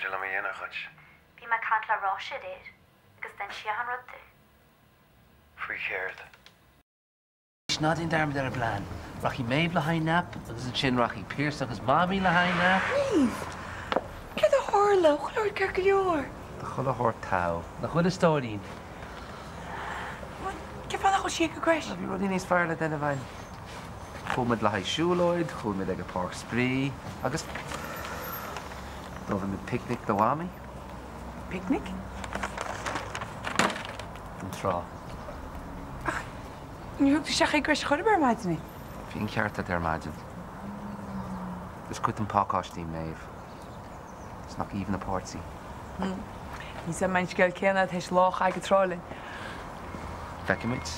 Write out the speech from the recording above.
féidir liom a dhéanamh dhuit? Bhí mé ag caint le Róise aréir agus d'inis sí achan rud domh. Faoi chéard? Ná déan dearmad ar an bplean. Rachaidh Méabh le haghaidh nap agus ansin rachaidh Pearse agus Mamaí le haghaidh nap. Méabh! Céard a tharla? Chuile shórt ceart go leor. Tá chuile shórt togha. Nach bhfuil a stóirín? Bhuel, cén fáth nach bhfuil sí ag an gcreis? Bhí rudaí níos fearr le déanamh againn. Chuaigh muid le haghaidh siúlóid, chuaigh muid ag an páirc spraoi agus d'ullmhaigh muid picnic do Mhamaí. Picnic? An trá. Ach níor thug tú isteach ag an gcreis chor ar bith ar maidin í. Bhí an ceart agat ar maidin. Is cuid den phacáiste í Méabh. Is nach aoibhinn a páirt í. Ní an mbeidh an scéal céanna tar éis lá a chaitheamh ag an trá linn. Feicfimid.